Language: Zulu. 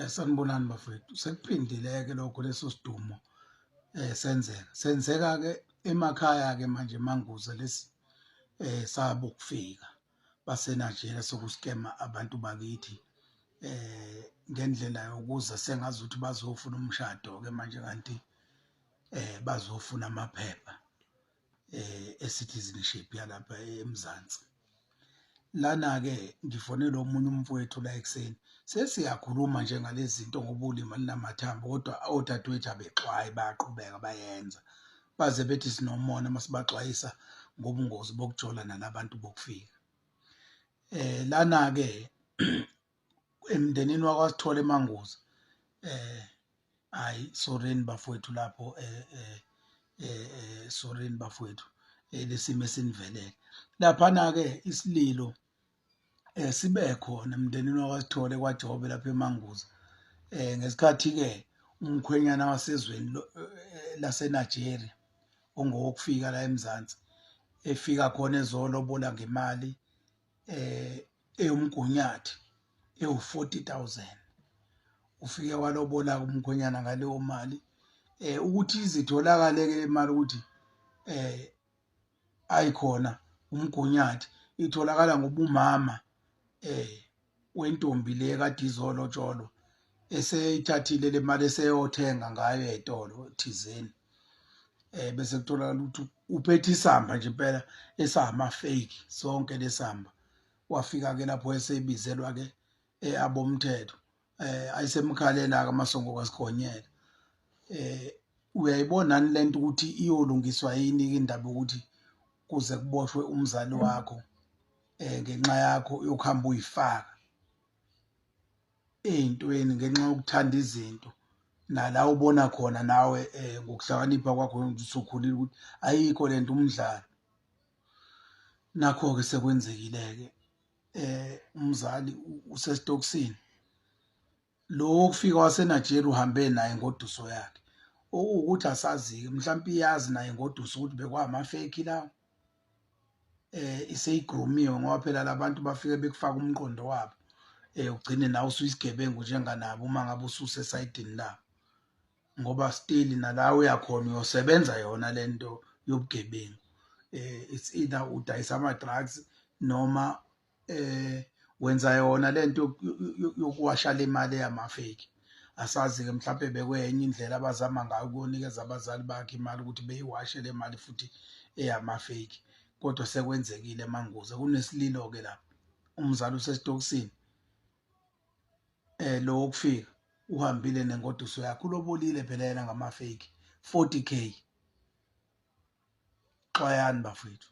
Sanibonani bafowethu. Sekuphindile-ke lokho leso sidumo senzeka. Senzeka-ke emakhaya-ke manje eManguza lesi sabokufika baseNigeria sokuskema abantu bakithi ngendlela yokuza sengazuthi bazofuna umshado-ke manje kanti bazofuna amaphepha e-citizenship yalapha eMzansi. Lana-ke ngifonelwe omunye umfowethu la ekuseni, sesiyakhuluma nje ngalezi zinto ngoba ulimi alunamathambo kodwa odadewethu abexwayi bayaqhubeka bayenza. Baze bethi sinomona uma sibaxwayisa ngobungozi bokujola nalabantu bokufika. Lana-ke emndenini wakwaSithole eManguza hayi sorry bafowethu lapho sorry bafowethu lesimo esinivelele. Laphana-ke isililo sibe khona emndenini wakwaSithole kwaJobe lapha eManguza ngesikhathi-ke umkhwenyana wasezweni laseNigeria ongowokufika la eMzansi efika khona ezolobola ngemali eyomgunyathi ewu-40,000. Ufike walobola umkhwenyana ngaleyo mali ukuthi izitholakale-ke le mali ukuthi ayikhona umgunyathi itholakala ngoba umama wentombi le kade izolotsholwa eseyithathile le mali eseyothenga ngayo ey'tolo thizeni. Bese kutholakala ukuthi uphethe isamba nje impela esama-fake sonke lesamba. Wafika-ke lapho esebizelwa-ke abomthetho ayisemkhalela-ke amasongo kaSigonyela. Uyayibona yini lento ukuthi iyolungiswa yini-ke indaba yokuthi kuze kuboshwe umzali wakho ngenxa yakho yokuhamba uyifaka ey'ntweni ngenxa yokuthanda izinto nala ubona khona nawe ngokuhlakanipha kwakho usukhulile ukuthi ayikho lento umdlalo. Nakho-ke sekwenzekile-ke umzali usesitokisini lo wokufika waseNigeria uhambe naye ingoduso yakhe okuwukuthi asazi-ke mhlawumpe iyazi naye ingoduso ukuthi bekwama-fake lawo iseyigrumiwe ngoba phela labantu bafike bekufaka umqondo wabo ugcine nawe usuyisigebengu njenganabo uma ngabe ususesayidini labo ngoba still nala uyakhona uyosebenza yona lento yobugebengu. It's either udayisa ama-drugs noma wenza yona lento yokuwasha le mali eyama-fake. Asazi-ke mhlampe bekwenye indlela abazama ngayo ukuyonikeza abazali bakhe imali ukuthi beyiwashe le mali futhi eyama-fake kodwa sekwenzekile eManguza kunesililo-ke lapha umzali usesitokisini lo wokufika uhambile nengoduso yakhe ulobolile phela yena ngama-fake 40K. Xwayani bafowethu.